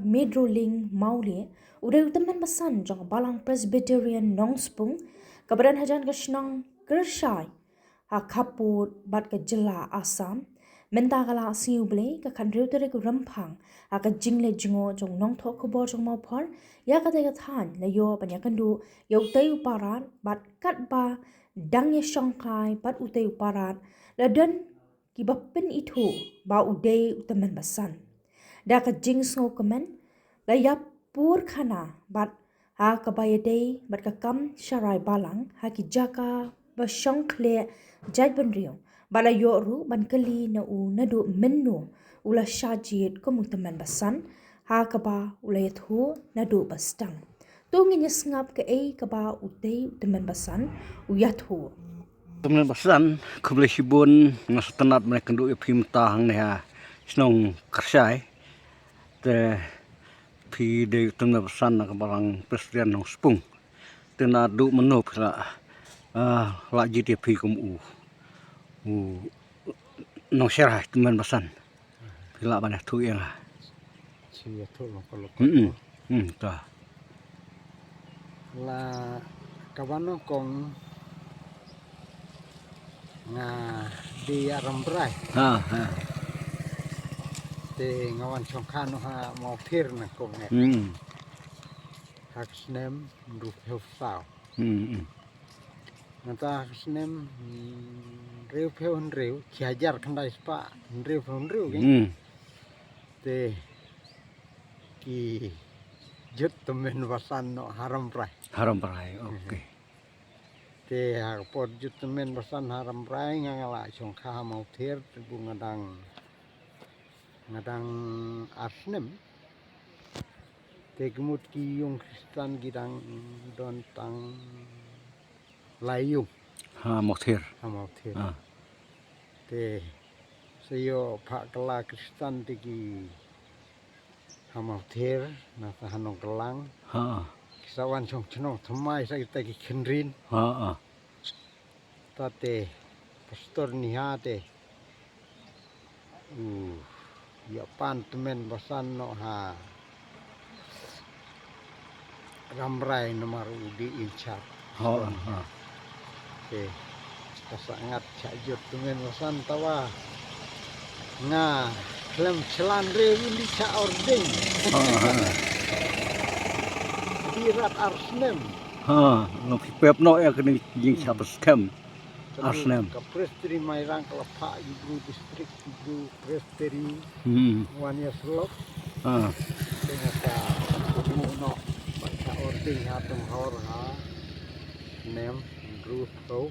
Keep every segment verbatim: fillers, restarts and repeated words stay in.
Medroling Mawlieh, u dei u tymmen basan jong ka Balang Presbyterian Nongspung, kaba don hajan ka shnong Kyrshai, ha khappud bad ka jylla Assam. Mynta ka la sngi U Blei ka khathynriew tarik u Rymphang, ha ka jingleit jngoh jong u nongthoh khubor jong Mawphor ïa katei ka thaiñ, la ïoh ban ïakynduh ïa utei u parad, bad katba dang ïashongkai bad utei u parad, la don kiba pynithuh ba u dei u tymmen basan. Da ka jingsngewkmen, la ïapur khana bad ha kaba ïadei bad ka kam sharai balang ha ki jaka ba shong khlieh jaitbynriew, bad la ïoh ruh ban kylli na u naduh mynno u la shah jied kum u tymmen basan, ha kaba u la ïathuh naduh ba sdang. To ngin ïa sngap kaei kaba utei u tymmen basan u ïathuh. Tymmen basan, khublei shibun, nga sngewtynnat ban ïakynduh ïa phi mynta hangne ha shnong Kyrshai. Te phi dei u tymmen basan na ka Balang Presbyterian Nongspung. Te naduh mynno phi la, ah, la jied ïa phi kum u, u nongsharai tymmen basan? Phi lah ban ïathuh ïa nga? Shi ïathuh long ko long ko. Hmm, hmm, ta. La kaba nyngkong nga dei ïa Rambrai. Ha, ha. Te nga wan shongkha noh ha Mawthir nyngkong ne. Hmm. Ha ka snem hynriewphew saw. Hmm, hmm. Nangta ha ka snem, hmm, hynriewphew hynriew, shi hajar khyndai spah hynriewphew hynriew ki. Hmm. Te ki jut tymmen basan noh ha Rambrai. Ha Rambrai, okay. Te ha ka por jut tymmen basan ha Rambrai nga, nga la shongkha ha Mawthir, te bun nga dang, nga dang ar snem. Te ki mut ki ïung Khristan ki dang don tang lai ïung. Ha Mawthir. Ha Mawthir. Ah. Te sa ïoh phah kylla Khristan te ki ha Mawthir, na sa ha Nongkylang. Ha. Ki sa wan shong shnong thymmai sa kita ki khynrin. Ha, ha. Ta te pastor Niha te u ïa pan tymmen basan noh ha Rambrai namar u dei in charge. Ha, ha. Te ka sa ngat shah jut tymmen basan tawa nga khlem shlan re un dei shah ordain. Ha, ha. Dei rat ar snem. Ha, long phi pep noh ïa kane jingshah bskhem. Ar snem. Ka Presbytery Mairang ka la phah ïa ki bru district, ki bru Presbytery. Hmm. Wan ïa slok. Ha. Te nga sa kynmaw noh ba ka ordain ha Tonghor ha snem hynriewphew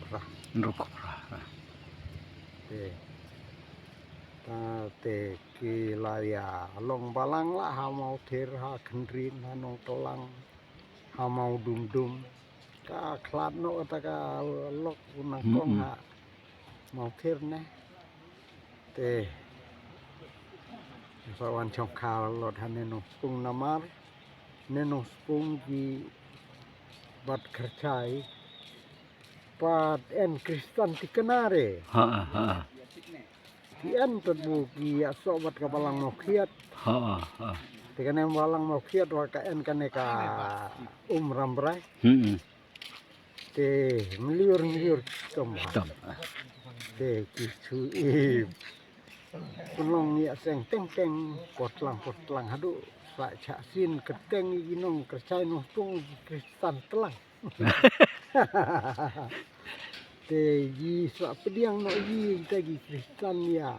phra. Hynriewphew phra. Te, ta te ki la ïa long balang la ha Mawthir, ha Khynrin, ha Nongkylang, ha Mawdumdum. Ka khlad noh kata ka lok u nyngkong ha Mawthir ne. Te sa wan shongkha lut ha ne Nongspung namar ne Nongspung ki bad Kyrshai pat en Khristan tikna re. Ha, ha. Ki en pat bu ki ïa soh bad ka balang Mawkhiat. Ha, ha. Te kane balang Mawkhiat wa ka en kane ka Um Rambrai. Hmm. Te mliur mliur ki stom. Stom. Te ki chu i pynlong ïa seng teng teng, potlang potlang haduh sa chah sin kyrteng i nong Kyrshai Nongspung ki Khristan tlang. Te ji sa pdiang noh ji te ki Khristan ïa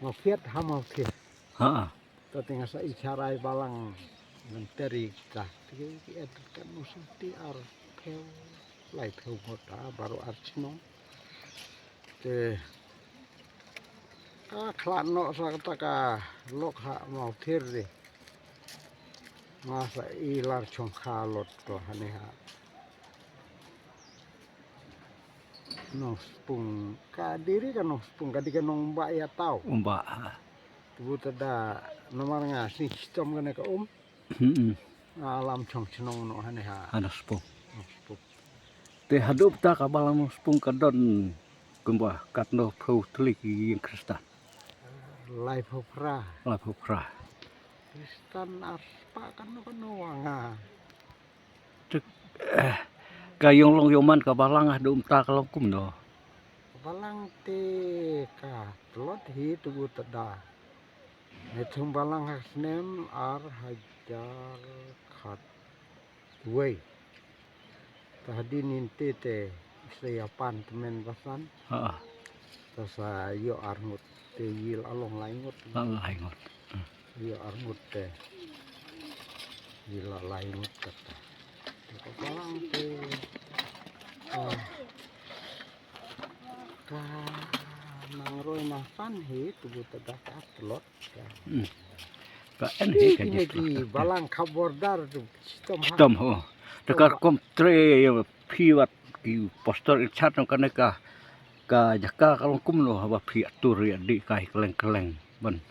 Mawkhiat ha Mawkhiat. Ha. Ta te nga sa i sharai balang ngan teri ka. Te ki et ka nu senti ar phew, lai phew mota baru ar chnong. Te ka khlad noh sa kata ka lok ha Mawthir de. Nga sa i lar shongkha lut to hane ha Nongspung, ka diri ka Nongspung, ka diri ka Nongbah ïa taw. Umbah, ha. Te bu ta da namar nga sni stom kane ka um. Hmm. Nga lam chong chnong noh hane ha. Ha Nongspung. Nongspung. Te haduh ta ka balang Nongspung ka don kumba katno phew tylli ki ïing Khristan? Lai phew phra. Lai phew phra. Kristan arspah kano kano wa nga. Tuk, eh, ka ïong long ïong man ka balang ah dum ta ka long kumno. Ka balang te ka tlot hi tu bu tada. Ne thung balang ha snem ar hajar khat wei. Ta hadien ninte te sa ïa pan tymmen basan. Ha. Ta sa ïoh arngut te ïil along laingut. Lang laingut. Ïoh arngut te ïil laingut kata. Te ka balang te, ah, ka nang roi nang san hi tu bu ta da ka tlot. Hmm. Ka en hi ka kine ki balang ka border tu chitom ha. Chitom ho. Te ka rukom tre phi wat ki pastor in charge nong kane ka, ka jaka ka long kumno haba phi atur ïa dih kai keleng keleng ban.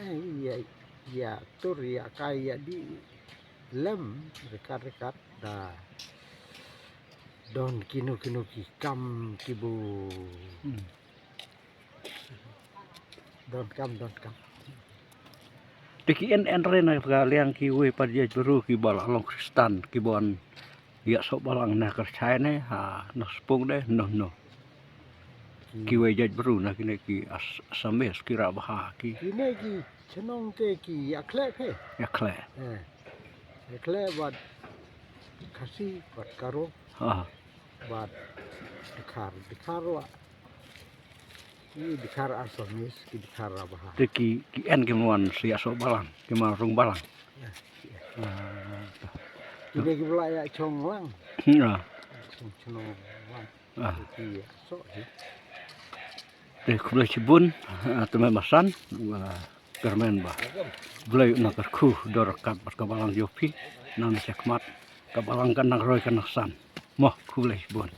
Ïa, ïa atur ïa kai ïa dih lem rekat rekat da don kino kino ki kam ki bu. Hmm. Donkam, donkam. Te ki en en re na ka liang kiwei pat ïa bru ki ba la long Kristan ki ban ïa soh balang na ka chai ne ha na spung de no no. Hmm. Kiwei ïa bru na kine ki As-, Assamese ki Rabha ki. Kine ki chnong te ki ïa khleh phe. Ïa khleh. Eh. Ïa khleh bad Khasi bad Garo. Ha. Bad Dkhar, Dkhar wa. Ki Dkhar Assamese, ki Dkhar Rabha. Te ki, ki en ki mon sia soh balang, ki mon rung balang. Ya, ya. Ah. Kine ki ba la ïa chong lang. Ya. Chong chong lang. Ah. Ki ïa soh hi. Te khublei shibun, ah, te me masan, ah, kyrmen ba. Blei na kyrkhu dor kat bad ka balang jong phi, nang na chakmat, ka balang kan nang roi kan nang san. Mo, khublei shibun.